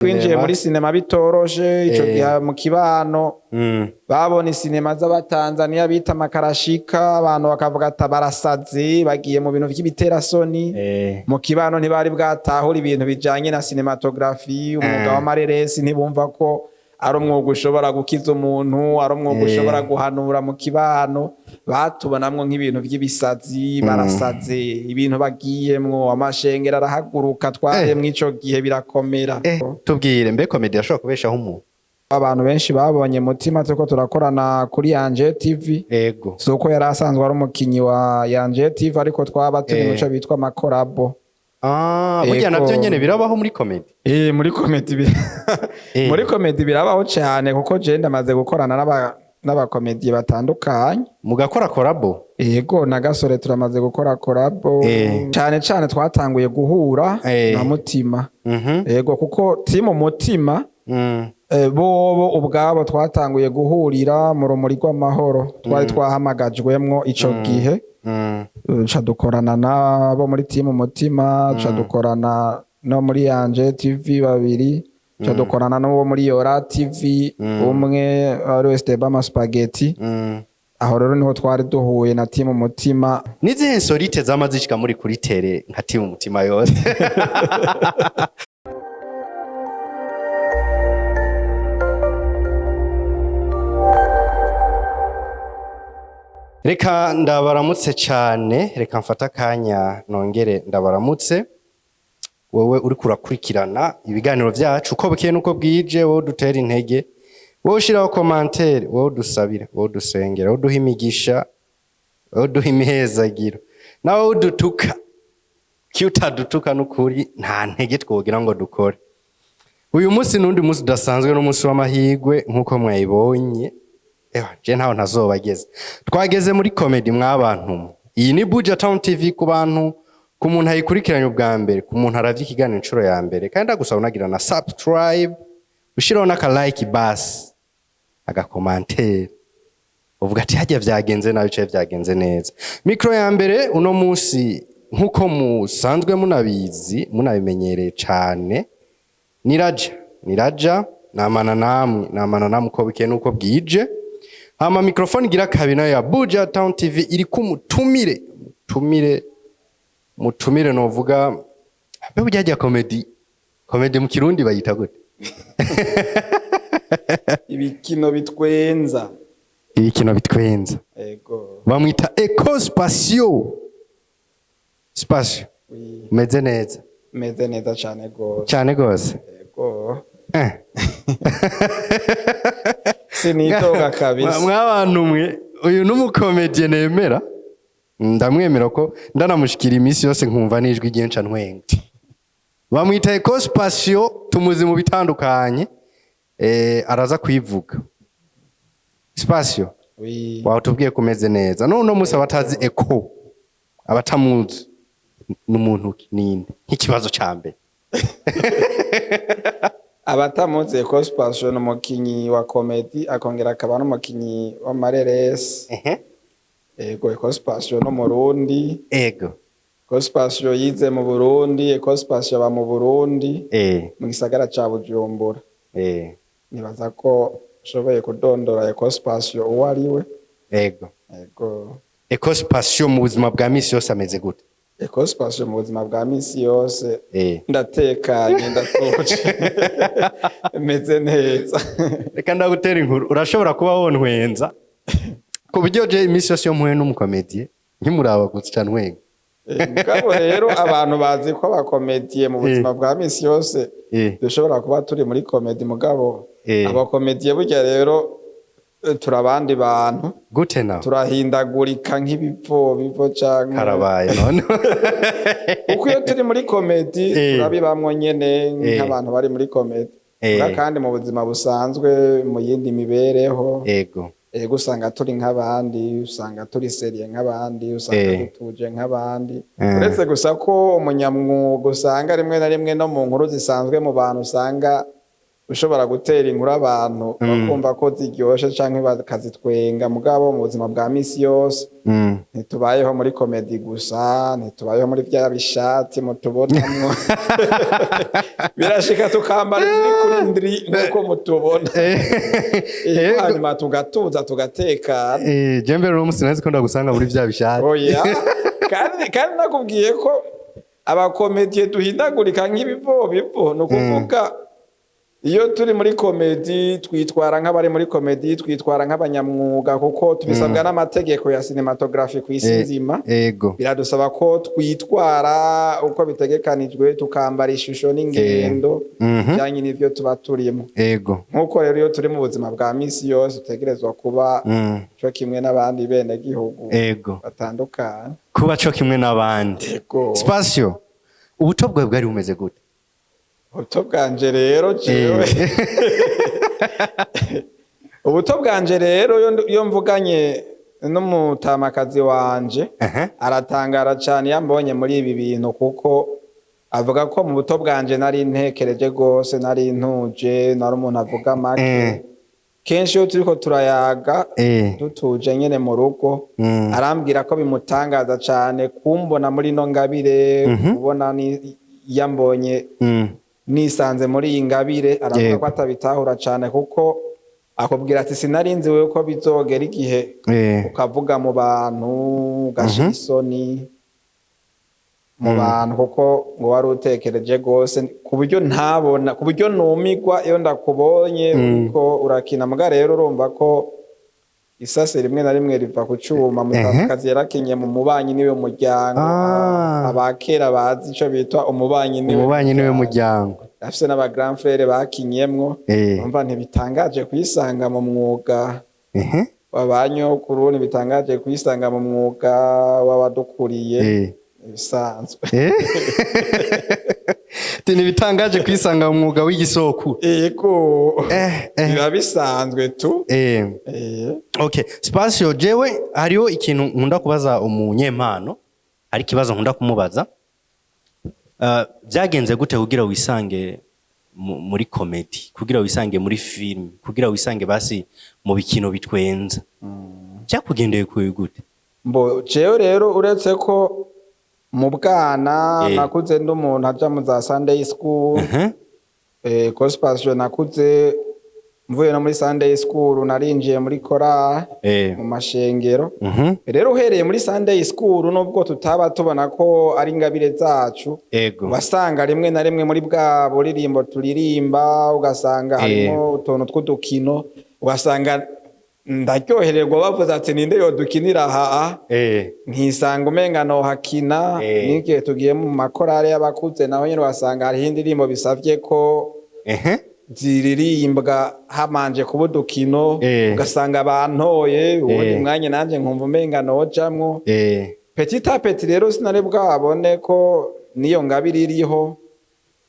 Twinjiye muri sinema bitoroshe ico gihe mu kibano. Babona isinema z'Abatanzaniya bita amakarashika, abantu bakavuga ati barasaze, bagiye mu bintu vy'ibiterasoni. Mu kibano ntibari bwatahura ibintu bijanye na cinematography, umwuga w'amareresi. Ntibumva ko ari umwuga ushobora gukiza umuntu, ari umwuga ushobora guhanura mu kibano. Batubonamwo nk'ibintu vy'ibisazi, barasaze ibintu bagiyemwo. Amashengero arahaguruka, twaremwo ico gihe birakomera. Tubwire mbe, comédie yashobora kubeshaho umuntu? Abantu benshi babonye Mutima turiko turakorana kuri Yanje TV. Si uko yari asanzwe ari umukinyi wa Yanje TV, ariko twaba turi muco bitwa ama collabo. Ah, burya navyo nyene birabaho muri comédie? Muri comédie muri comédie birabaho cyane, kuko je ndamaze gukorana n'abakomediye batandukanye. Mugakora collabo? Yego, na Gasore turamaze gukora collabo. Cyane cyane twatanguye guhura na Mutima. Yego, kuko team Mutima bobo ubwabo twatanguye guhurira mu Rumuri rw'Amahoro, twari twahamagajwemwo ico gihe. Ca dukorana nabo muri team Mutima, ca dukorana no muri Yanje TV babiri, ca dukorana n'uwo muri Yora TV umwe, ari Estebama Spaghetti. Aho rero niho twari duhuye na team Mutima. Nizihe insolite zama zishika muri kuri terrain nka team Mutima yose? Reka ndabaramutse cane, reka mfate akanya nongere ndabaramutse. Wowe uriko urakurikirana ibiganiro vyacu uko bukeye nuko bwije, wowe udutera intege, wowe ushiraho commentaire, wowe udusabira, wowe udusengera, wowe uduha imigisha, wowe uduha imihezagiro, nawe udutuka. Kiyo utadutuka n'ukuri nta ntege twogira ngo dukore. Uyu munsi n'undi munsi udasanzwe, n'umunsi w'amahirwe nk'uko mwayibonye. Ewa, je ntaho ntazobageza. Twageze muri comédie mwabantu mwe. Iyi ni Buja Town TV ku bantu, ku muntu ayikurikiranye ubwa mbere, ku muntu aravye ikiganiro inshuro ya mbere. Kandi ndagusaba unagira na subscribe, ushiraho n'aka like basi, aga commentaire. Uvuga ati hajya vyagenze nabi canke vyagenze neza. Micro ya mbere uno munsi, nk'uko musanzwe munabizi, munabimenyereye cane, niraja niraja namana namwe, namana namwe uko bukeye nuko bwije. Hama microphone igira kabiri nayo ya Buja Town TV iri ku mutumire, mutumire, mutumire novuga mbe burya hajya comédie, comédie mu Kirundi bayita gute? Ibikino bitwenza. Ibikino bitwenza. Ego. Bamwita Eco Spacio. Spacio. Oui. Meze neza? Meze neza cyane gose. Cyane gose. Ego. Sinitoga kabisa. Mwabantu mwe, uyu n'umukomediye nemera, ndamwemera ko ndanamushikira iminsi yose nkumva n'ijwi ryinshi ntwenga. Bamwita Eco Spacio, tumuzi mu bitandukanye, araza kwivuga. Spacio. Oui. Watubwiye kumeze neza. None uno munsi abatazi Eco, abatamuzi, n'umuntu ki? Ninde, nk'ikibazo ca mbere? Abatamuzi, Eco Spacio ni umukinyi wa comédie, akongera akaba n'umukinyi w'amareresi. Ego, Eco Spacio no Murundi. Eco Spacio yize mu Burundi, Eco Spacio aba mu Burundi, mu gisagara ca Bujumbura. Nibaza ko ushoboye kudondora Eco Spacio uwo ari we. Ego. Eco Spacio mu buzima bwa misi yose ameze gute? Eco Spacio mu buzima bwa misi yose ndatekanye, ndatuje, meze neza. Reka ndagutera inkuru, urashobora kuba wontwenza ku buryo je iminsi yose iyo mpuye n'umukomediye nkimuraba gusa ntwenga. Mugabo rero abantu bazi ko abakomediye mu buzima bwa misi yose dushobora kuba turi muri comédie, mugabo abakomediye burya rero turi abandi bantu. Gute nawe? Turahindagurika nk'ibivo bivo canke Karabaye none. Kuko iyo turi muri comédie turabibamwo nyene nk'abantu bari muri comédie. Muga kandi mu buzima busanzwe, mu yindi mibereho, ego, usanga turi nk'abandi, usanga turi sérieux nk'abandi, usanga dutuje nk'abandi, uretse gusa ko umunyamwuga usanga rimwe na rimwe no mu nkuru zisanzwe mu bantu usanga Ushobora gutera inkuru abantu bakumva ko ziryoshe canke bakazitwenga, mugabo mu buzima bwa misi yose ntitubayeho muri comédie gusa, ntitubayeho muri vya bishati mutubonamwo. Birashika tukambara iziri kuri ndiri nk'uko mutubona. Hanyuma tugatuza, tugatekana. Je mbere uno musi nazi ko ndagusanga muri vya bishati. Oya, kandi nakubwiye ko aba comédiens duhindagurika nk'ibivobivo. Ni ukuvuga, iyo turi muri comédie twitwara nk'abari muri comédie, twitwara nk'abanyamwuga, kuko tubisabwa n'amategeko ya cinématographie ku isi nzima. Biradusaba ko twitwara uko bitegekanijwe, tukambara ishusho n'ingendo bijyanye n'ivyo tuba turimo. Nk'uko rero iyo turi mu buzima bwa misi yose dutegerezwa kuba co kimwe n'abandi bene gihugu batandukanye. Kuba co kimwe n'abandi. Ego. Spacio, ubuto bwawe bwari bumeze gute? Ubuto bwanje rero, jewe ubuto bwanje rero, iyo mvuganye n'umutamakazi wanje, aratangara cane iyo ambonye muri ibi bintu, kuko avuga ko mu buto bwanje nari ntekereje rwose, nari ntuje, nari umuntu avuga make. Kenshi iyo turiko turayaga dutuje nyene mu rugo, arambwira ko bimutangaza cane kumbona muri ino ngabire, kubona yambonye nisanze muri iyi ngabire. Aravuga ko atabitahura cane, kuko akubwira ati: "Sinari nzi wewe ko bizogera igihe ukavuga mu bantu, ugashira isoni mu bantu, kuko ngo wari utekereje rwose ku buryo ntabona, ku buryo numigwa iyo ndakubonye uriko urakina." Muga rero urumva ko isase rimwe na rimwe riva ku cuma. Mutakazi yarakinye mu Mubanyi Niwe Muryango. Abakera bazi ico bitwa Umubanyi Niwe Umubanyi Niwe Muryango. Afise n'aba grand frère bakinyemwo. Umva, ntibitangaje kuyisanga mu mwuga wa ba nyokuru, ntibitangaje kuyisanga mu mwuga w'abadukuriye. Ibisanzwe. Ati ntibitangaje kwisanga mu mwuga w'igisokuru. Ego. Biba bisanzwe tu. Okay, Spacio, jewe hariho ikintu nkunda kubaza umunyempano, hari ikibazo nkunda kumubaza. Byagenze gute kugira wisange muri comédie, kugira wisange muri film, kugira wisange basi mu bikino bitwenza? Byakugendeye kuye gute? Mbo jewe rero, uretse ko mu bwana nakuze ndi umuntu aja mu za Sunday school, gospel, nakuze mvuye no muri Sunday school narinjiye muri korali mu mashengero. Rero uhereye muri Sunday school, nubwo tutaba tubona ko ari ingabire zacu, wasanga rimwe na rimwe muri bwa buririmbo turirimba ugasanga harimo utuntu tw'udukino, ugasanga ndaryohererwa bavuze ati: "Ninde yodukinira aha?" Nkisanga umenga nohakina. N'igihe tugiye mu makorale y'abakuze, naho nyene ugasanga hariho indirimbo bisavye ko ziririmbwa hamanje kuba udukino, ugasanga bantoye uwundi mwanya, nanje nkumva umenga nojamwo. Petit à petit rero sinari bwabone ko niyo ngabire iriho.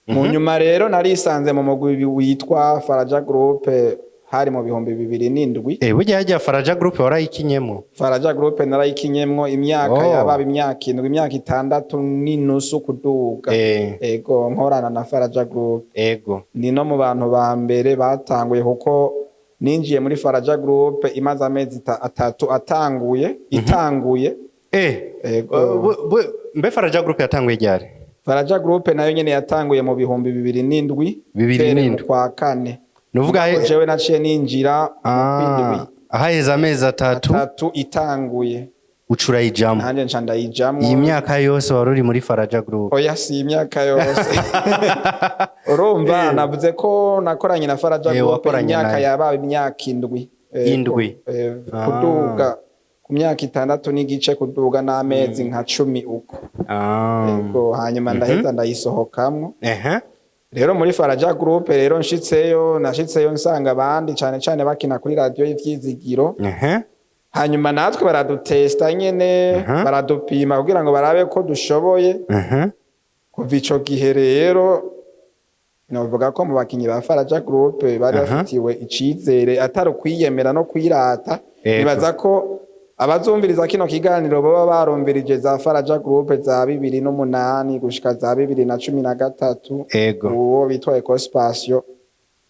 Mu nyuma rero narisanze mu mugwi witwa Faraja Group, hari mu 2007. Burya hajya Faraja Group warayikinyemo? Faraja Group narayikinyemwo imyaka yababa imyaka 7, imyaka 6 n'inusu kuduga. Ego, nkorana na Faraja Group. Ni no mu bantu ba mbere batanguye, kuko ninjiye muri Faraja Group imaze amezi 3 atanguye, itanguye. Ego. Mbe Faraja Group yatanguye ryari? Faraja Group nayo nyene yatanguye mu 2007. Bibiri Mbere mu n'indwi. kwa kane. Nuvuga Nuko jewe naciye ninjira mu kwindwi. Ahaheze amezi 3. 3 itanguye. Ucurayijamwo. Nanje nca ndayijamwo. Iyi myaka yose wari uri muri Faraja Group? Oya, si imyaka yose. Urumva, navuze ko nakoranye na Faraja Group Wakoranye imyaka nayo. yababa imyaka 7. Indwi. Kuduga ku myaka 6 n'igice, kuduga n'amezi nka 10 uko. Ego, hanyuma ndaheza ndayisohokamwo. Rero muri Faraja Group rero nshitseyo, nashitseyo nsanga abandi cane cane bakina kuri radiyo y'Ivyizigiro. Hanyuma natwe baradutesta nyene, baradupima kugira ngo barabe ko dushoboye. Kuva ico gihe rero novuga ko mu bakinyi ba Faraja Group bari bafitiwe icizere, atari ukwiyemera no kwirata. Nibaza ko abazumviriza kino kiganiro baba barumvirije za Faraja Group za 2008 gushika za 2013. Uwo bitwa Ecospatio.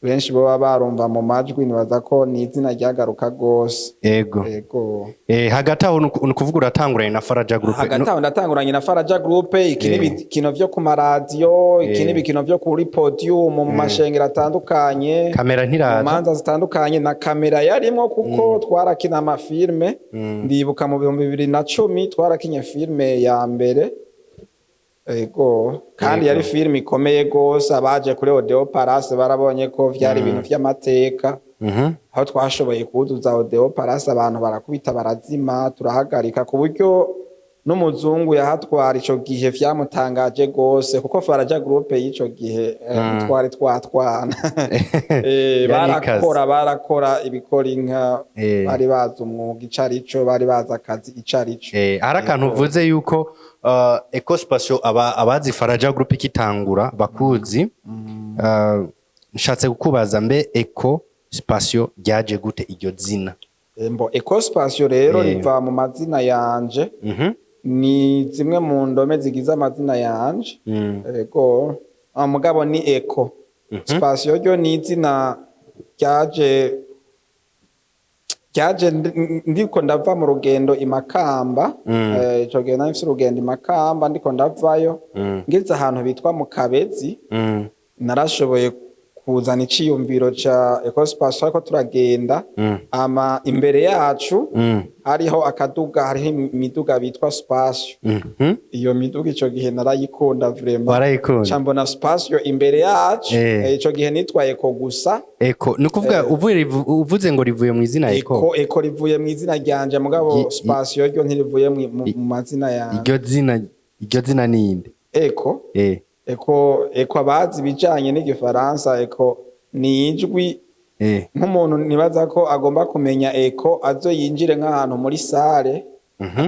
Benshi baba barumva mu majwi, nibaza ko ni izina ryagaruka rwose. Ego. Ego. Hagati aho ni ukuvuga uratanguranye na Faraja Group. Hagati aho ndatanguranye na Faraja Group. Iki ni ibikino vyo ku maradiyo, iki ni ibikino vyo kuri podium mu mashengero atandukanye, Kamera mu ntiraza. manza zitandukanye, na kamera yarimwo, kuko twarakina amafilme. Ndibuka mu 2010 twarakinye filme ya mbere. Ego, kandi yari filime ikomeye gose. Abaje kuri Odeo Palace barabonye ko vyari ibintu vy'amateka, aho twashoboye kuzuza Odeo Palace, abantu barakubita barazima, turahagarika, ku buryo n'umuzungu yahatwara ico gihe vyamutangaje gose, kuko Faraja Group y'ico gihe twari twatwana. Yari Barakora, barakora ibikora inka. Bari bazi umwuga ico arico, bari bazi akazi ico arico. Hari akantu uvuze yuko Ecospacio, abazi Faraja Group ikitangura bakuzi. Nshatse kukubaza, mbe Eco Spacio ryaje gute iryo zina? Mbo Ecospacio rero riva mu mazina yanje. Ni zimwe mu ndome zigize amazina yanje. Ego. Mugabo ni Eco Spacio ryo ni izina ryaje ndiko ndava mu rugendo i Makamba. Ico gihe nari mfise urugendo i Makamba, ndiko ndavayo, ngeze ahantu bitwa mu Kabezi, narashoboye kuzana iciyumviro ca Ecospacio, ariko turagenda, ama imbere yacu hariho akaduga, hariho imiduga bitwa Spacio. Iyo miduga ico gihe narayikunda vraiment. Warayikunda. Ca mbona Spacio imbere yacu. Ico gihe nitwaye Eco gusa. Eco ni ukuvuga uvuze ngo rivuye mu izina Eco. Eco rivuye mu izina ryanje, mugabo Spacio ryo ntirivuye mu mazina yanje. Iryo zina ni inde? Eco. Eco, abazi ibijanye n'igifaransa, eco ni ijwi. Nk'umuntu nibaza ko agomba kumenya eco, azo yinjire nk'ahantu muri salle,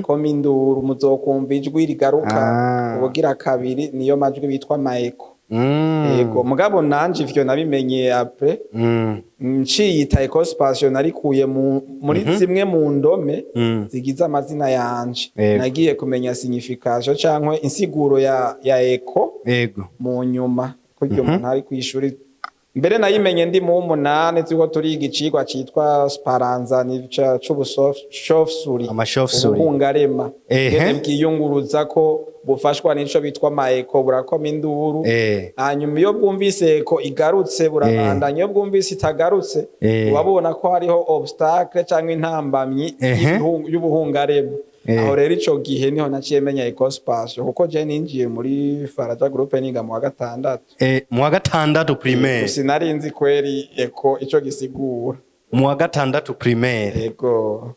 koma induru, muzokumva ijwi rigaruka. Ubugira kabiri niyo majwi bitwa ma écho. Yego, mugabo nanje ivyo nabimenye après. Nciyita Ecospacio, narikuye muri zimwe mu ndome zigize amazina yanje. Nagiye kumenya signification canke insiguro ya eco mu nyuma, kurya umuntu ari kw'ishuri. Mbere nayimenye ndi mu w'umunani, turiko turiga icigwa citwa Spallanzani c'ubushofsuri. Amashofsuri. Ubuhungarema ngene bwiyunguruza, ko bufashwa n'ico bitwa ma écho, burakoma induru. Hanyuma iyo bwumvise écho igarutse burabandanya, iyo bwumvise itagarutse buba bubona ko hariho obstacle canke intambamyi y'ubuhungarema. Aho rero ico gihe niho naciye menya Ecospacio, kuko je ninjiye muri Faraja Group niga mu wa gatandatu. Mu wa gatandatu primaire. Sinari nzi kweri eco ico gisigura. Mu wa gatandatu primaire. Ego.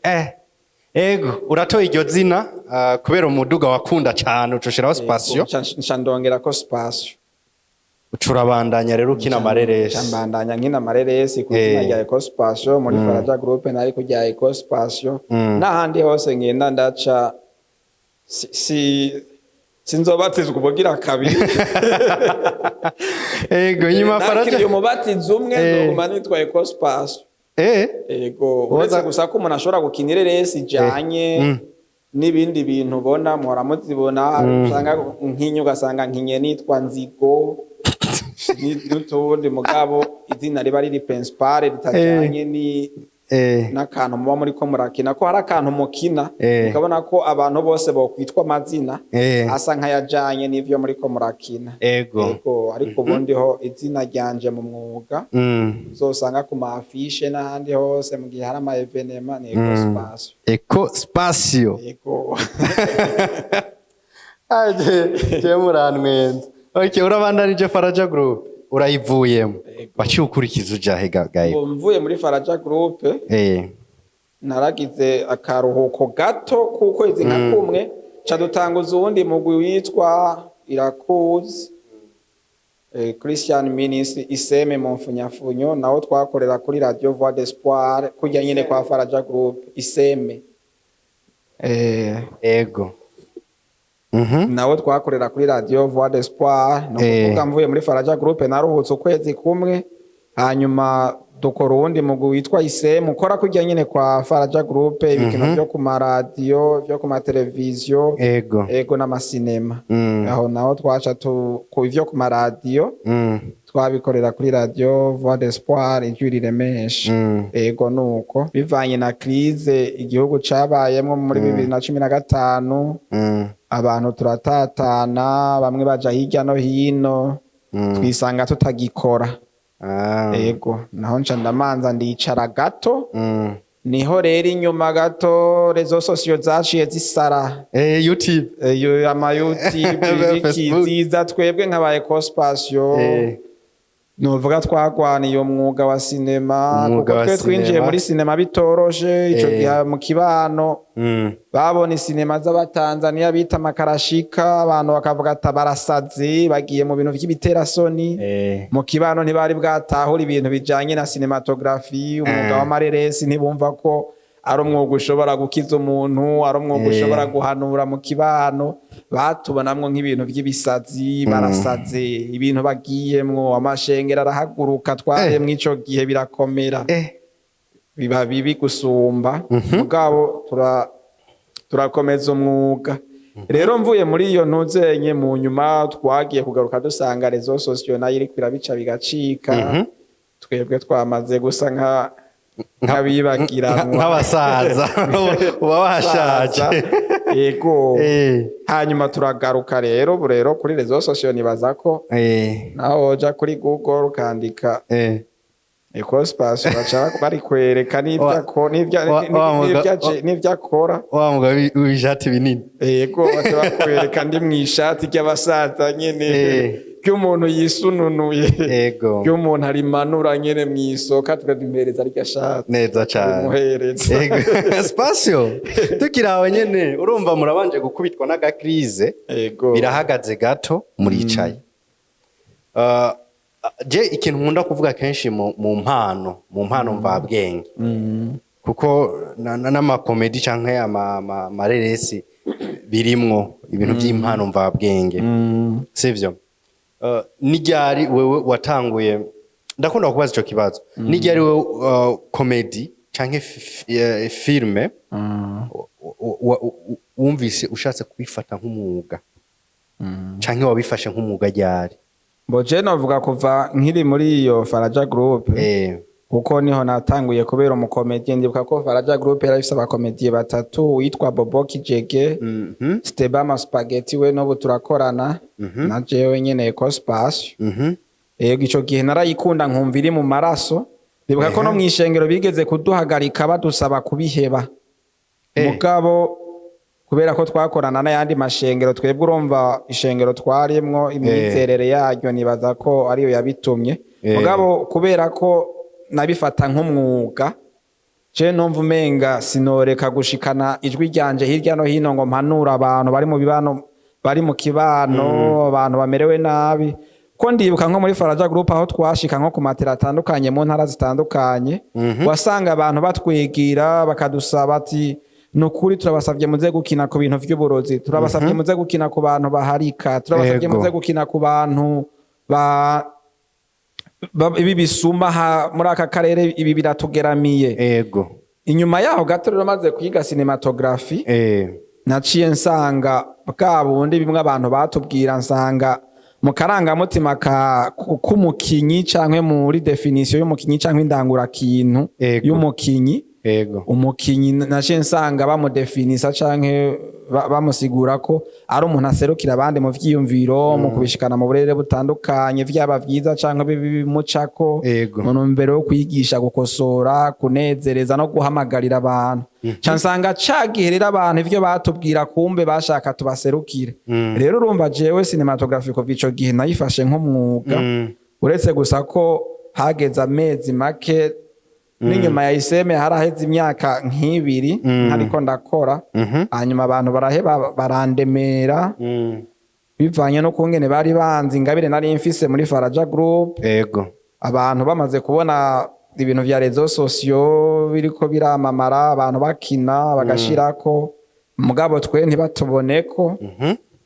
Ego, uratoye iryo zina kubera umuduga wakunda cane, ucushiraho Spacio. Nca ndongerako Spacio. Ucurabandanya rero ukina amareresi. Nca mbandanya nkina amareresi ku izina rya Ecospacio muri Faraja Group, nari ku rya Ecospacio. N'ahandi hose ngenda ndaca, si sinzobatizwa ubugira kabiri. Ego, nyuma Nakiriye Faraja umubatizo umwe, nzoguma nitwa Ecospacio. Ego, uretse gusa ko umuntu ashobora gukina ireresi ijanye n'ibindi bintu ubona muhora muzibona, usanga nkinye, ugasanga nkinye nitwa Nzigo n'utundi, mugabo izina riba riri principale ritajanye ni n'akantu muba muriko murakina, ko hari akantu mukina mukabona ko abantu bose bokwitwa amazina asa nk'ayajanye n'ivyo muriko murakina. Ego, ariko ubundi ho izina ryanje mu mwuga uzosanga ku ma affiches n'ahandi hose mu gihe hari ama événements ni Eco Spacio. Eco Spacio. Ego. Aje je murantwenza. Okay, urabandanije Faraja Group, urayivuyemo. Ego. Waciye ukurikiza uja he gaye? Ubu mvuye muri Faraja Group, naragize akaruhuko gato k'ukwezi nka kumwe, ca dutanguza uwundi mugwi witwa Irakuzi Christian Ministry Iseme mu mfunyafunyo, nawo twakorera kuri Radio Voix d'Espoir, kurya nyene kwa Faraja Group Iseme. Ego. Nawo twakorera kuri Radio Voix d'Espoir. Ni ukuvuga mvuye muri Faraja Group naruhutse ukwezi kumwe, hanyuma dukora uwundi mugwi witwa Iseme, ukora kurya nyene kwa Faraja Group, ibikino vyo ku maradiyo, vyo ku mateleviziyo. Ego. Ego, n'amasinema. Aho naho twaca ku ivyo ku maradiyo. Twabikorera kuri radio Voix d'Espoir, Ijwi Riremesha. Ego, nuko bivanye na crise igihugu cabayemwo muri 2015, abantu turatatana, bamwe baja hirya no hino, twisanga tutagikora. Ego, naho nca ndamanza ndicara gato. Niho rero inyuma gato réseaux sociaux zaciye zisara. YouTube. Eyo, ama YouTube, ibiki. Facebook. Ziza twebwe nkabaye Cospatio, nuvuga twagwaniye umwuga wa sinema, Umwuga kuko wa twe twinjiye sinema. muri sinema bitoroshe ico gihe mu kibano. Babona isinema z'Abatanzaniya bita amakarashika, abantu bakavuga ati barasaze, bagiye mu bintu vy'ibiterasoni. Mu kibano ntibari bwatahura ibintu bijanye na cinématographie, umwuga w'amareresi, ntibumva ko ari umwuga ushobora gukiza umuntu, ari umwuga ushobora guhanura mu kibano. Batubonamwo nk'ibintu vy'ibisazi, barasaze ibintu bagiyemwo. Amashengero arahaguruka, twaremwo ico gihe birakomera, biba bibi gusumba. Mugabo turakomeza umwuga. Rero mvuye muri iyo ntuzenye, mu nyuma twagiye kugaruka dusanga réseaux sociaux nayo iriko irabica bigacika. Twebwe twamaze gusa nk'abibagiranwa. Nk'abasaza uba washaje. Yego. Hanyuma turagaruka rero. Ubu rero kuri réseaux sociaux nibaza ko naho woja kuri Google ukandika Ecospace, baca barikwereka n'ivyo n'ivyo akora. Wa mugabo w'ibishati binini. Yego, baca bakwereka ndi mw'ishati ry'abasaza nyene, ry'umuntu yisununuye, ry'umuntu arimanura nyene mw'isoko, tukaduhereza rya shati. Neza cane. Turimuhereza. Ego. Spatio, tukiri aho nyene, urumva murabanje gukubitwa n'aga crise, birahagaze gato, muricaye. Je ikintu nkunda kuvuga kenshi mu mpano mvabwenge, kuko n'ama comédie canke amareresi birimwo ibintu by'impano mvabwenge, sivyo? Ni ryari wewe watanguye? Ndakunda kubaza ico kibazo. Ni ryari wewe comédie canke filme wumvise ushatse kubifata nk'umwuga, canke wabifashe nk'umwuga ryari? Mboje novuga kuva nkiri muri iyo Faraja Group, kuko niho natanguye kubera umu comédien. Ndibuka ko Faraja Group yari ifise aba comédiens batatu, witwa Bobo Kijege, Stebama Spaghetti, we n'ubu turakorana, na jewe nyene Ecospace. Yego, ico gihe narayikunda, nkumva iri mu maraso. Ndibuka ko no mw'ishengero bigeze kuduhagarika, badusaba kubiheba. Mugabo kubera ko twakorana n'ayandi mashengero, twebwe urumva ishengero twarimwo imyizerere yaryo, nibaza ko ariyo yabitumye. Mugabo kubera ko nabifata nk'umwuga, je numva umenga sinoreka gushikana ijwi ryanje hirya no hino ngo mpanure abantu bari mu bibano, bari mu kibano, abantu bamerewe nabi. Ko ndibuka nko muri Faraja Group, aho twashika nko ku matera atandukanye mu ntara zitandukanye, wasanga abantu batwigira bakadusaba ati: "Nukuri turabasavye muze gukina ku bintu vy'uburozi, turabasavye muze gukina ku bantu baharika, turabasavye muze gukina ku bantu ibi bisuma muri aka karere, ibi biratugeramiye." Inyuma yaho gato rero, maze kwiga cinématographie, naciye nsanga bwa bundi bimwe abantu batubwira, nsanga mu karangamutima k'umukinyi canke muri définition y'umukinyi canke indangurakintu y'umukinyi, umukinyi naciye nsanga bamudefinisa canke bamusigura ko ari umuntu aserukira abandi mu vyiyumviro, mu kubishikana mu burere butandukanye, vyaba vyiza canke bibi bimucako, mu ntumbero yo kwigisha, gukosora, kunezereza no guhamagarira abantu. Ca nsanga ca gihe rero abantu ivyo batubwira kumbe bashaka tubaserukire. Rero urumva jewe cinématographie kuva ico gihe nayifashe nk'umwuga, uretse gusa ko hageze amezi make n'inyuma ya iseme haraheze imyaka nk'ibiri ntariko ndakora. Hanyuma abantu baraheba barandemera, bivanye no kungene bari banzi ingabire nari mfise muri Faraja Group. Abantu bamaze kubona ibintu vya réseaux sociaux biriko biramamara, abantu bakina bagashirako, mugabo twe ntibatuboneko.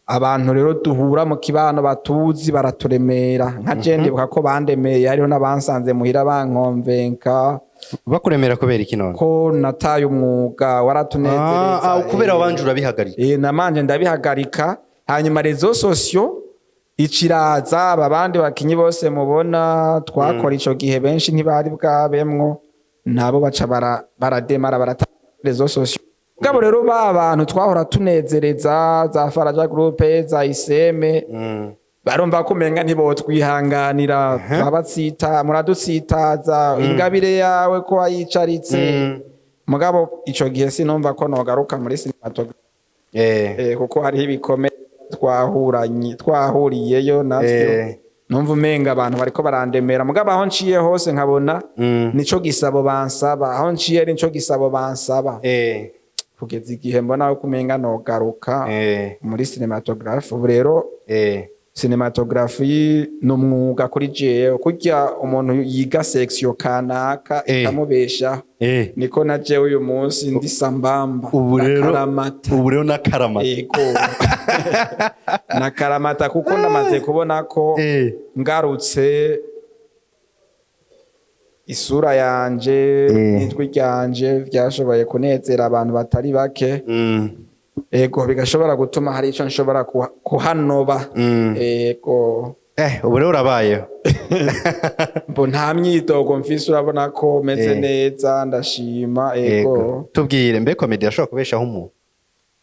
Abantu rero duhura mu kibano batuzi baraturemera. Nka je ndibuka ko bandemeye, hariho n'abansanze muhira bankonvenka. Bakuremera kubera iki none? Ko nataye umwuga waratunezereza. Ah, kubera wabanje urabihagarika. Namanje ndabihagarika, hanyuma réseaux sociaux Iciraza aba bandi bakinyi bose mubona twakora ico gihe, benshi ntibari bwabemwo, nabo baca barademara, barata réseaux sociaux. Mugabo rero ba bantu twahora tunezereza, za Faraja Group, za Iseme, barumva ko umenga ntibotwihanganira, turabatsita, muradutsitaza, ingabire yawe ko wayicaritse. Mugabo ico gihe sinumva ko nogaruka muri cinématographe, kuko hariho ibikomere twahuranye, twahuriyeyo navyo. Numva umenga abantu bariko barandemera, mugabo aho nciye hose nkabona nico gisabo bansaba, aho nciye nico gisabo bansaba, kugeza igihe mbona ko umenga nogaruka muri cinématographe. Ubu rero cinématographie ni umwuga kuri jewe, kurya umuntu yiga section kanaka ikamubeshaho, niko na jewe uyu munsi ndi sambamba. Ubu rero Nakaramata. Ubu rero nakaramata. Ego, nakaramata, kuko ndamaze kubona ko ngarutse isura yanje n'ijwi ryanje byashoboye kunezera abantu batari bake. Ego, bigashobora gutuma hari ico nshobora kuhanoba. Ego. Ubu rero urabayeho. Mbo nta myidogo mfise, urabona ko meze neza, ndashima, ego. Ego. Tubwire, mbe comédie irashobora kubeshaho umuntu?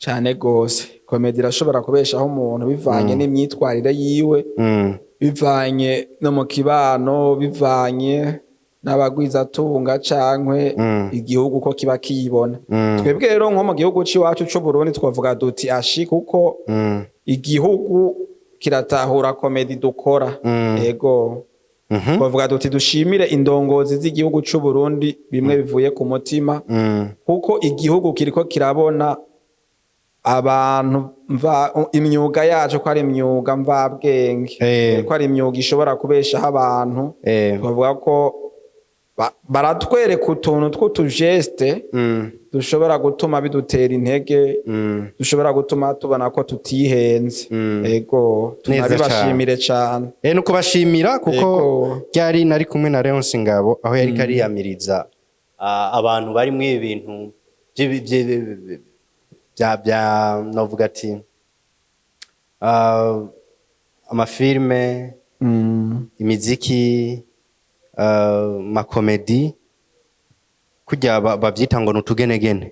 Cane gose, comédie irashobora kubeshaho umuntu bivanye n'imyitwarire yiwe, bivanye no mu kibano, bivanye n'abagwizatunga cankwe igihugu ko kiba kiyibona. Twebwe rero nko mu gihugu c'iwacu c'Uburundi twavuga duti ashi, kuko igihugu kiratahura comédie dukora. Ego. Twavuga duti dushimire indongozi z'igihugu c'Uburundi bimwe bivuye ku mutima, kuko igihugu kiriko kirabona abantu mva imyuga yacu ko ari imyuga mvabwenge, ko ari imyuga ishobora kubeshaho abantu. Twavuga ko baratwereka utuntu tw'utujeste dushobora gutuma bidutera intege, dushobora gutuma tubona ko tutihenze. Ego. Neza. Tunabibashimire cane. Nuko bashimira kuko ryari nari kumwe na Leonce Ngabo, aho yari kariyamiriza abantu bari mu ibintu bya novuga ati amafilme, imiziki, macomédie, kurya bavyita ngo nutugenegene.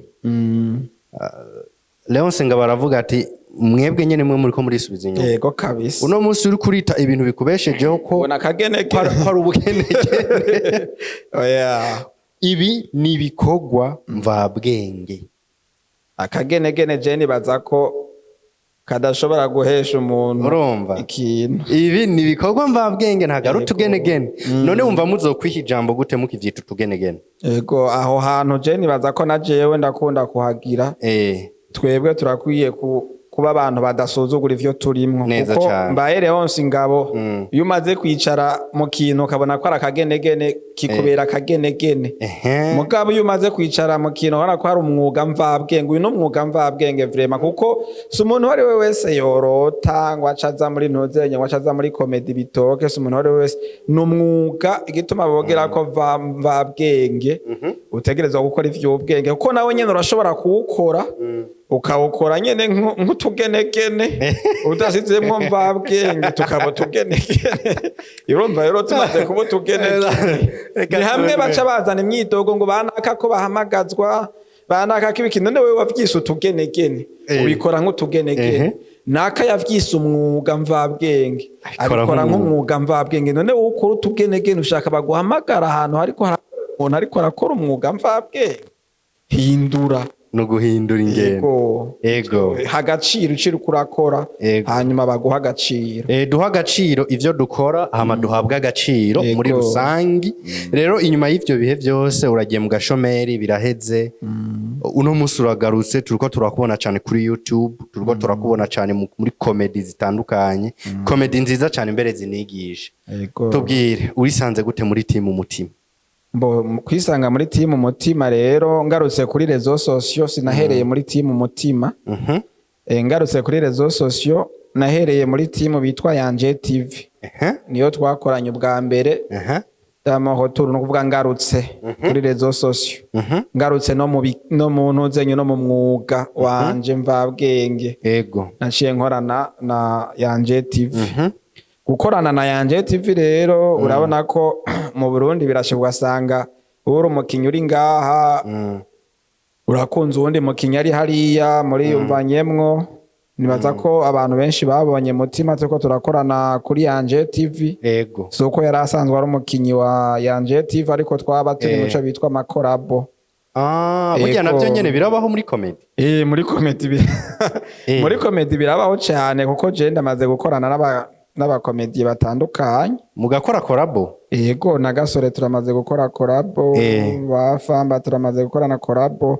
Leonce Ngabo aravuga ati mwebwe nyene mwe muriko murisubiza inyuma. Yego kabisa. Uno munsi uri kurita ibintu bikubeshejeho ko Ubona akagenegene. Ko ari ubugenegene. Oya. Ibi ni ibikorwa mvabwenge. Akagenegene je nibaza ko kadashobora guhesha umuntu Urumva? ikintu. Ibi ni ibikorwa mvabwenge, ntabwo ari utugenegene. None wumva muzokwiha ijambo gute mukivyita utugenegene? Ego, aho hantu je nibaza ko na jewe ndakunda kuhagira. Twebwe turakwiye kuba abantu badasuzugura ivyo turimwo, Neza kuko cane. mbaye Leonce Ngabo, iyo umaze kwicara mu kintu ukabona ko ari akagenegene, kikubera akagenegene. Mugabo iyo umaze kwicara mu kintu ubona ko hari umwuga mvabwenge, uyu ni umwuga mvabwenge vraiment, kuko si umuntu uwo ari we wese yorota ngo aca aza muri ntuzenye, ngo aca aza muri comédie bitoke. Si umuntu uwo ari we wese, ni umwuga. Igituma bogera ko mvabwenge, utegerezwa gukora ivy'ubwenge, kuko nawe nyene urashobora kuwukora, ukawukora nyene nk'utugenegene udasizemwo mvabwenge, tukaba utugenegene. Urumva rero tumaze kuba utugenegene, Reka ni hamwe twemere. baca bazana imyidogo ngo banaka ko bahamagazwa, banaka ko ibiki. None wewe wavyise utugenegene, ubikora nk'utugenegene. Naka yavyise umwuga mvabwenge, Abikora abikora nk'umwuga. nk'umwuga mvabwenge. None wowe ukora utugenegene, ushaka baguhamagara ahantu hariko umuntu ariko arakora umwuga mvabwenge? Hindura. No guhindura ingendo. Ego. Ego. Ha agaciro iciro uko urakora, hanyuma baguha agaciro. Duha agaciro ivyo dukora, hama duhabwe agaciro muri rusangi. Rero inyuma y'ivyo bihe byose uragiye mu gashomeri, biraheze, uno munsi uragarutse, turiko turakubona cyane kuri YouTube, turiko turakubona cyane muri comédie zitandukanye, comédie nziza cyane mbere zinigisha. Tubwire, urisanze gute muri timu Umutima? Mbo kwisanga muri timu Umutima rero, ngarutse kuri réseaux sociaux, sinahereye muri timu Umutima. Ngarutse kuri réseaux sociaux, nahereye muri timu bitwa Yanje TV. Niyo twakoranye ubwa mbere. Damahoturu, no kuvuga ngarutse kuri réseaux sociaux, ngarutse no mu ntuzenye no mu mwuga wanje mvabwenge, naciye nkorana na Yanje TV. Gukorana na Yanje TV rero, urabona ko mu Burundi birashoboka, ugasanga uri umukinyi uri ngaha, urakunze uwundi mukinyi ari hariya, muriyumvanyemwo. Nibaza ko abantu benshi babonye Mutima turiko turakorana kuri Yanje TV. Si uko yari asanzwe ari umukinyi wa Yanje TV, ariko twaba turi muco bitwa ama collabo. Ah, burya navyo nyene birabaho muri comedy. Muri comedy muri comedy birabaho cyane, kuko je ndamaze gukorana n'abakomedi batandukanye. Mugakora collabo? Yego, na Gasore turamaze gukora collabo, ba Famba turamaze gukorana collabo.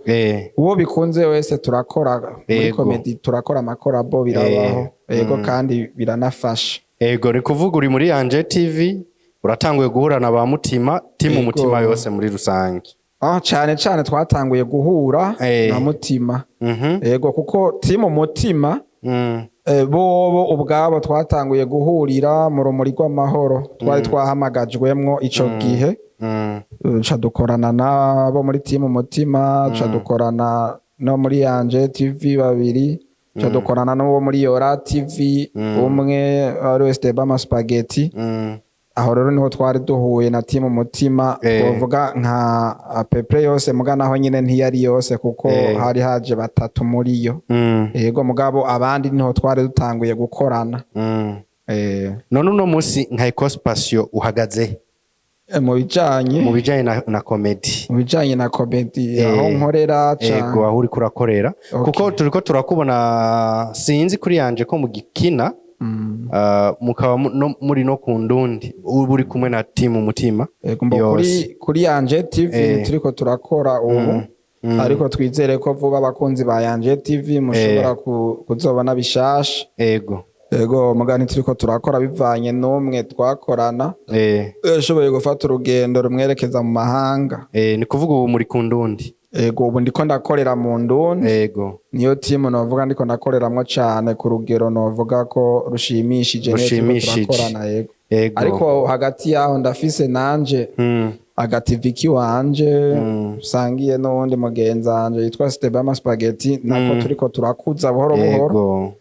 Uwo bikunze wese turakora muri comedy, turakora ama collabo, birabaho. Yego, kandi biranafasha. Ego, ni kuvuga uri muri Yanje TV, uratanguye guhura na ba Mutima, timu Mutima yose muri rusange. Ah, cane cane twatanguye guhura na Mutima. Yego, kuko timu Mutima bobo ubwabo twatanguye guhurira mu Rumuri rw'Amahoro, twari twahamagajwemwo ico gihe. Ca dukorana nabo muri timu Mutima, ca dukorana no muri Yanje TV babiri, ca dukorana n'uwo muri Yora TV umwe ari Estebama Spaghetti. Aho rero niho twari duhuye na timu Mutima, twovuga nka à peu près yose, muga naho nyine ntiyari yose, kuko hari haje batatu muri yo. Yego, mugabo abandi niho twari dutanguye gukorana. None uno munsi nka Ecospatio uhagaze Mu bijanye mu bijanye na comedy? Mu bijanye na comedy, aho nkorera Ego, aho uriko urakorera. Kuko turiko turakubona, sinzi kuri Yanje ko mugikina, mukaba muri no ku Ndundi, ubu uri kumwe na timu Mutima Yego, mbo yose. kuri Yanje TV turiko turakora ubu, ariko twizere ko vuba abakunzi ba Yanje TV mushobora kuzobona bishasha. Yego, mugani turiko turakora bivanye n'umwe twakorana yashoboye gufata urugendo rumwerekeza mu mahanga. Ni kuvuga ubu muri ku Ndundi? Ego, ubu ndiko ndakorera mu Ndundi. Niyo timu novuga ndiko ndakoreramwo cane ku rugero novuga ko rushimishije, niyo turiko Rushimishije. turakorana, yego. Ariko hagati yaho ndafise nanje aga TV kiwanje usangiye n'uwundi mugenzi wanje yitwa Stebama Spaghetti, nako turiko turakuza buhoro buhoro.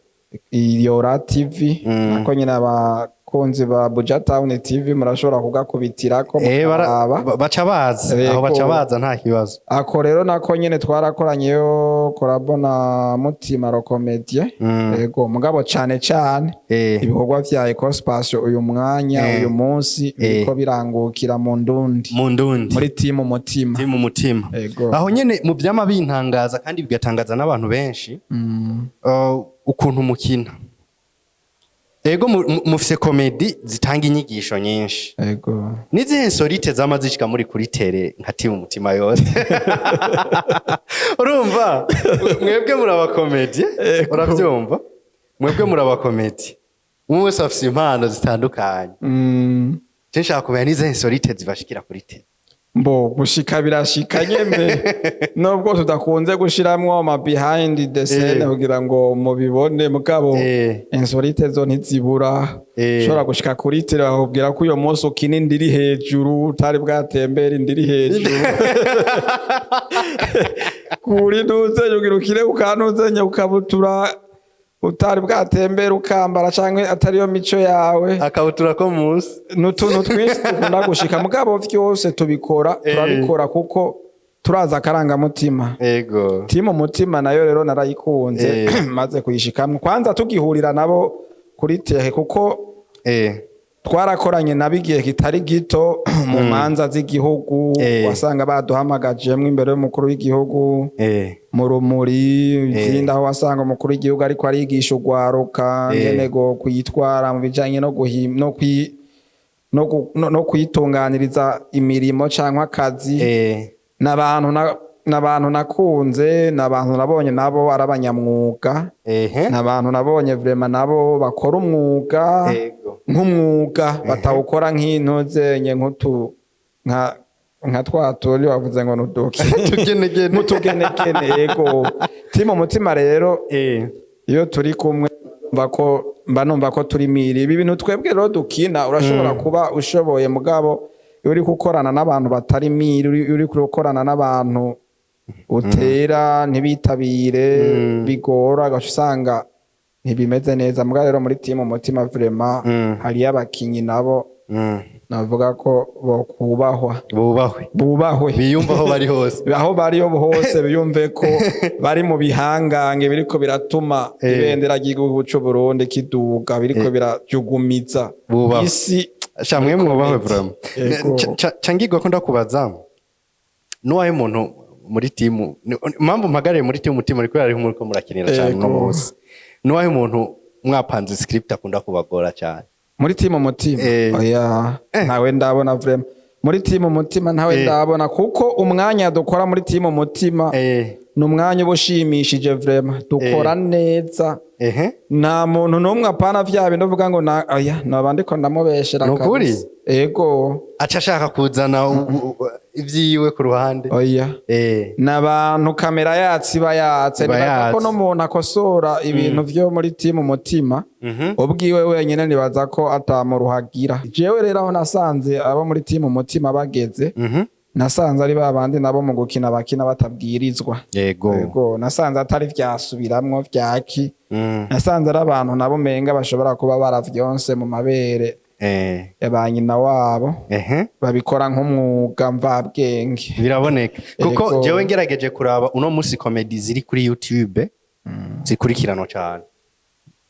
Iyora TV, nako nyine abakunzi ba Buja Town TV murashobora kugakubitirako mukaraba. Baca baza aho, baca baza, nta kibazo. Ako rero nako nyene twarakoranyeyo collabo na Mutima Rokomedie. Yego, mugabo cane cane ibikorwa vya Ecospatio uyu mwanya, uyu munsi, biriko birangukira mu Ndundi, Mu Ndundi, muri timu Mutima. Timu Mutima. Yego. Aho nyene mu vyama bintangaza kandi bigatangaza n'abantu benshi, ukuntu mukina. Ego, mufise comedy zitanga inyigisho nyinshi. Nizihe insolite zama zishika muri kuri terrain nka timu Mutima yose? Urumva mwebwe muri aba comédien, uravyumva, mwebwe muri aba comédien, umwe wese afise impano zitandukanye. Je nshaka kumenya n'izihe insolite zibashikira kuri terrain. Mbo gushika birashika nyene, nubwo tudakunze gushiramwo ama behind the scene kugira ngo mubibone, mugabo insolite zo ntizibura. Ushobora gushika kuri terrain bakubwira ko uyo munsi ukina indiri hejuru, utari bwatembera indiri hejuru kuri ntuzenye, ugira ukire ukantuzenye ukabutura utari bwatembera ukambara, canke atariyo mico yawe. Akabutura ko munsi. N'utuntu twinshi dukunda gushika, mugabo vyose tubikora, turabikora kuko turaza akarangamutima. Timu Mutima nayo rero narayikunze maze kuyishikamwo, kwanza tugihurira nabo kuri terrain, kuko twarakoranye nabo igihe kitari gito mu manza z'igihugu. Wasanga baduhamagajemwo imbere y'umukuru w'igihugu, mu rumuri, izindi aho wasanga umukuru w'igihugu ariko arigisha urwaruka ngene go kwitwara mu bijanye no guhim- no kwi no gu- no- no kwitunganiriza imirimo canke akazi. N'abantu nakunze, n'abantu nabonye nabo ari abanyamwuga, n'abantu nabonye vraiment nabo bakora umwuga nk'umwuga, batawukora nk'intuzenye, nk'utu nka twa turi bavuze ngo nuduki. Tugenegene. Nk'utugenegene, yego. Timu Mutima rero, iyo turi kumwe mba ko mba numva ko turi miri ibi bintu twebwe rero dukina. Urashobora kuba ushoboye, mugabo iyo uri gukorana n'abantu batari miri, uri gukorana n'abantu utera ntibitabire, bigora, ugaca usanga Ntibimeze neza. Mbwa rero muri team Umutima vraiment hariyo abakinyi nabo navuga ko bokubahwa. Bubahwe. Bubahwe. Biyumva aho bari hose. Aho bari hose biyumve ko bari mu bihangange biriko biratuma ibendera ry'igihugu c'u Burundi kiduga, biriko birajugumiza Bubahwe. isi. Sha, mwe mwubahwe vraiment. Yego. Cangirwa ko ndakubaza, nuwahe muntu muri timu, impamvu mpagarariye muri timu Umutima ariko yari muriko murakinira cyane uno munsi, nuwahe muntu mwapanze script akunda kubagora cyane? Muri timu Umutima? Oya, ntawe ndabona vraiment muri timu Umutima, ntawe ndabona, kuko umwanya dukora muri timu Umutima ni umwanya uba ushimishije vraiment, dukora neza. Nta muntu n'umwe, apana vya bindi uvuga ngo na oya, noba ndiko ndamubeshera. Ni ukuri? Kabisa. Ego. Aca ashaka kuzana ivyiwe ku ruhande. Oya. N'abantu kamera yatse iba yatse. Iba Nibaza ko yatse. n'umuntu akosora ibintu vyo muri timu Umutima ubwiwe wenyine, nibaza ko atamuruhagira. Jewe rero aho nasanze abo muri timu Umutima bageze, nasanze ari ba bandi nabo mu gukina bakina batabwirizwa. Yego, nasanze atari vyasubiramwo vyaki. Nasanze ari abantu nabo menga bashobora kuba baravyonse mu mabere ya ba nyina wabo, babikora nk'umwuga mvabwenge. Biraboneka kuko jewe ngerageje kuraba uno munsi comedy ziri kuri YouTube zikurikiranwa cyane,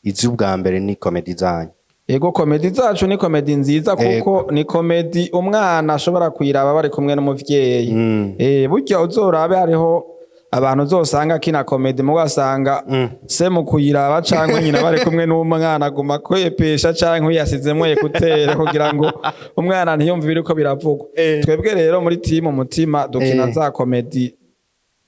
iz'ubwa mbere ni comedy zanyu. Yego, komedi zacu ni komedi nziza, kuko ni komedi umwana ashobora kuyiraba bari kumwe n'umuvyeyi. Burya uzorabe, hariho abantu uzosanga akina komedi, mugasanga se mu kuyiraba canke nyina bari kumwe n'umwana aguma kwepesha canke yasizemwo écouteurs kugira ngo umwana ntiyumve ibiriko biravugwa. Twebwe rero muri timu Umutima dukina za komedi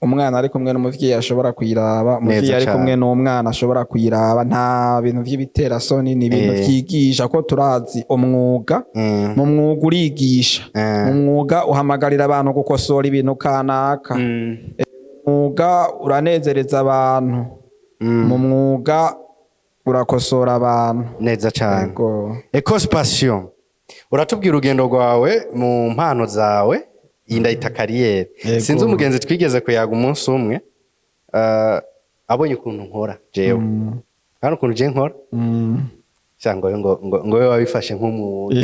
umwana ari kumwe n'umuvyeyi ashobora kuyiraba, umuvyeyi Neza ari cane. kumwe n'umwana ashobora kuyiraba. Nta bintu vy'ibiterasoni, ni ibintu vyigisha, ko turazi umwuga. Mu mwuga urigisha, mu mwuga uhamagarira abantu gukosora ibintu kanaka, mwuga uranezereza abantu, mu mwuga urakosora abantu. Neza cane. Yego. Ecospace, uratubwira urugendo rwawe mu mpano zawe, iyi ndayita carrière. Yego. Sinzi, umugenzi twigeze kuyaga umunsi umwe, abonye ukuntu nkora jewe kandi ukuntu je nkora, cyangwa ngo we wabifashe nk'umwuga.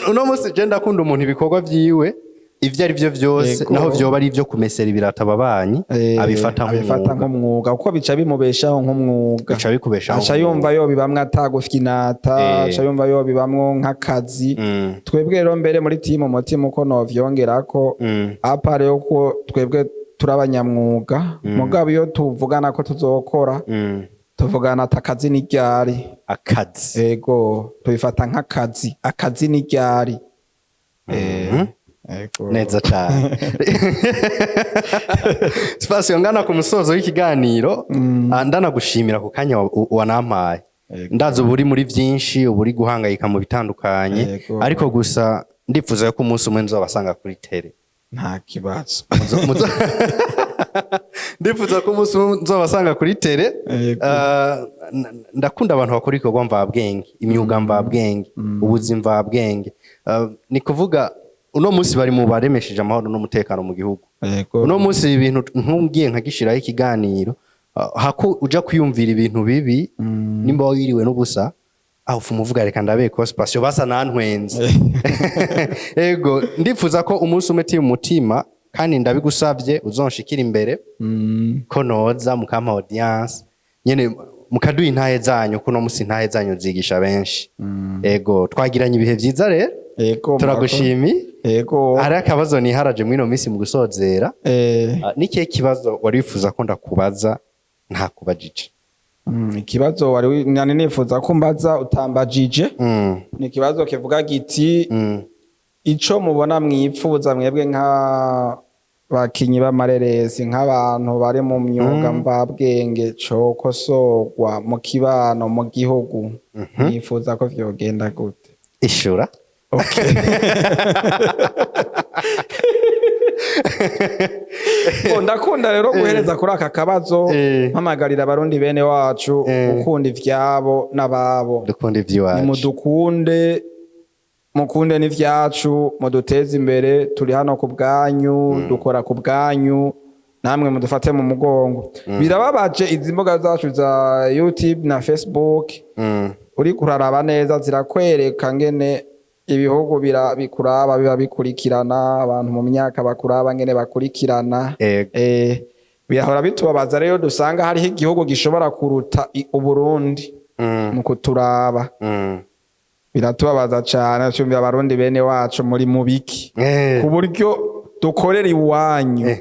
Uno munsi je ndakunda umuntu ibikorwa vyiwe ivyo ari vyo vyose, naho vyoba ari ivyo kumesera ibirato ababanyi, abifata abifata nk'umwuga. Nk'umwuga, kuko bica bimubeshaho nk'umwuga. Bica bikubeshaho Aca nk'umwuga. yumva yobibamwo atagufyinata, aca yumva yobibamwo nk'akazi. Twebwe rero mbere muri timu Umutima, uko novyongerako, à part yuko twebwe turi abanyamwuga, mugabo iyo tuvugana ko tuzokora, tuvugana ati akazi ni ryari. Akazi. Ego, tubifata nk'akazi, akazi ni ryari. Ego. Neza cyane. Space, ngana ku musozo w'ikiganiro. Ndanagushimira ku kanya wanampaye. Ndazi uba uri muri byinshi, uba uri guhangayika mu bitandukanye, ariko gusa ndifuza ko umunsi umwe nzobasanga kuri télé. Nta kibazo. Ndifuza ko umunsi umwe nzobasanga kuri télé. Ndakunda abantu bakora ibikorwa mvabwenge, imyuga mvabwenge, ubuzi mvabwenge. Ni kuvuga uno munsi bari mu baremesheje amahoro n'umutekano mu gihugu. Uno munsi ibintu ntumbwiye nkagishiraho ikiganiro, hako uja kwiyumvira ibintu bibi, nimba wiriwe n'ubusa aho ufuma uvuga reka ndabe Ecospace basa nantwenze. Ego, ndifuza ko umunsi umwe timu Mutima, kandi ndabigusavye uzonshikira imbere, ko noza mukampa audience nyene, mukaduha intahe zanyu, kuno musi intahe zanyu zigisha benshi. Ego, twagiranye ibihe vyiza rero. Turagushimiye. Hari akabazo niharaje mwino minsi mu gusozera. Ni kihe kibazo wari wifuza ko ndakubaza ntakubajije? Ikibazo wari nani nifuza ko mbaza utambajije, ni ikibazo kivuga giti: ico mubona mwipfuza mwebwe nk'abakinyi b'amareresi, nk'abantu bari mu myuga mvabwenge, cokosorwa mu kibano, mu gihugu, mwifuza ko vyogenda gute? Ishura. Okay. Oh, ndakunda rero guhereza kuri aka kabazo mpamagarira Abarundi bene wacu gukunda ivyabo n'ababo. Dukunda ivy'iwacu. Nimudukunde, mukunde n'ivyacu, muduteze imbere. Turi hano ku bwanyu, dukora ku bwanyu. Namwe mudufate mu mugongo. Birababaje, izi mbuga zacu za YouTube na Facebook, uri kuraraba neza zirakwereka ngene ibihugu bikuraba biba bikurikirana, abantu mu myaka bakuraba ngene bakurikirana. Birahora bitubabaza rero dusanga hariho igihugu gishobora kuruta Uburundi mu kuturaba. Biratubabaza cane, cyumvira Abarundi bene wacu muri mubiki ku buryo dukorera iwanyu,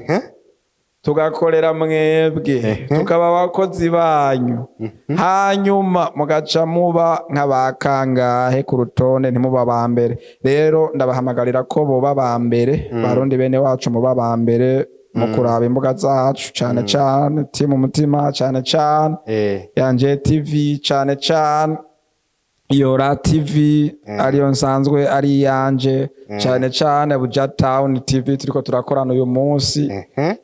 tugakorera mwebwe, tukaba abakozi banyu, hanyuma mugaca muba nk'abakangahe ku rutonde, ntimuba ba mbere. Rero ndabahamagarira ko boba ba mbere. Barundi bene wacu, muba ba mbere mu kuraba imbuga zacu, cane cane Team Umutima, cane cane Yanje TV, cane cane Yora TV ariyo nsanzwe ari iyanje, cane cane Buja Town TV turiko turakorana uyu munsi.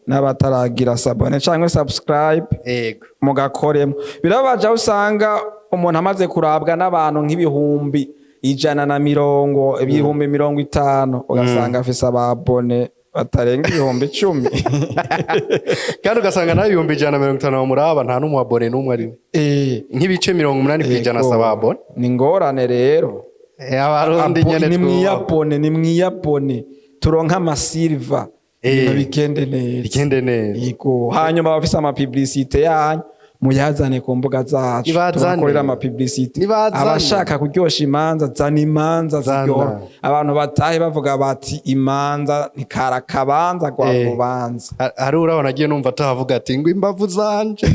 N'abataragira s'abonner canke subscribe, mugakoremo. Birababaje aho usanga umuntu amaze kurabwa n'abantu nk'ibihumbi 120, 50,000, ugasanga afise aba abonnés batarenga 10,000. Kandi ugasanga nawe 150,000 bamuraba, nta n'umu abonné n'umwe arimo. Nk'ibice 80% asaba abonné. Ni ngorane rero. Abarundi nyene ni twubaha. Mwiyabone, ni mwiyabone, turonke amasilva, ibintu bigende neza. Bigende neza. Yego. Hanyuma abafise ama publicité yanyu muyazane ku mbuga zacu, Nibazane. tubakorera ama publicité. Nibazane. Abashaka kuryosha imanza, zana imanza Zana. ziryoha, abantu batahe bavuga bati imanza ntikarakabanza rwa rubanza. Hari urabona agiye numva atahavuga ati ngo imbavu zanje.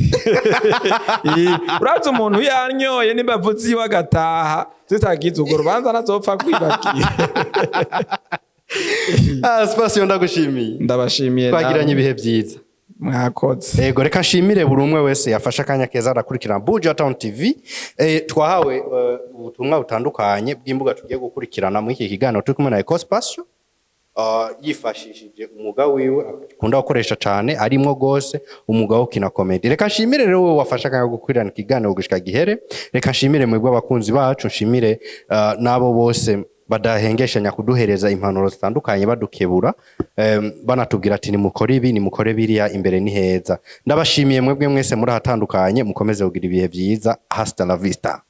Urazi umuntu yanyoye n'imbavu ziwe agataha zitagize, urwo rubanza ntazopfa kwibagira. Ah, Spasiyo, ndagushimiye. Ndabashimiye Twagiranye namwe. ibihe byiza. Mwakoze. Ego, reka nshimire buri umwe wese yafashe akanya keza arakurikirana Buja Town TV. Twahawe ubutumwa butandukanye bw'imbuga tugiye gukurikirana muri iki kiganiro turi kumwe na Ecospatio, yifashishije umwuga wiwe akunda gukoresha cyane, arimwo gose umwuga wo gukina comedy. Reka nshimire rero wowe wafashe akanya ko gukurikirana ikiganiro gushika gihere. Reka nshimire mwebwe abakunzi bacu, nshimire n'abo bose badahengeshanya kuduhereza impanuro zitandukanye, badukebura, banatubwira ati nimukore ibi, nimukore biriya, imbere ni heza. Ndabashimiye mwebwe mwese muri ahatandukanye. Mukomeze kugira ibihe byiza. Hasta la vista.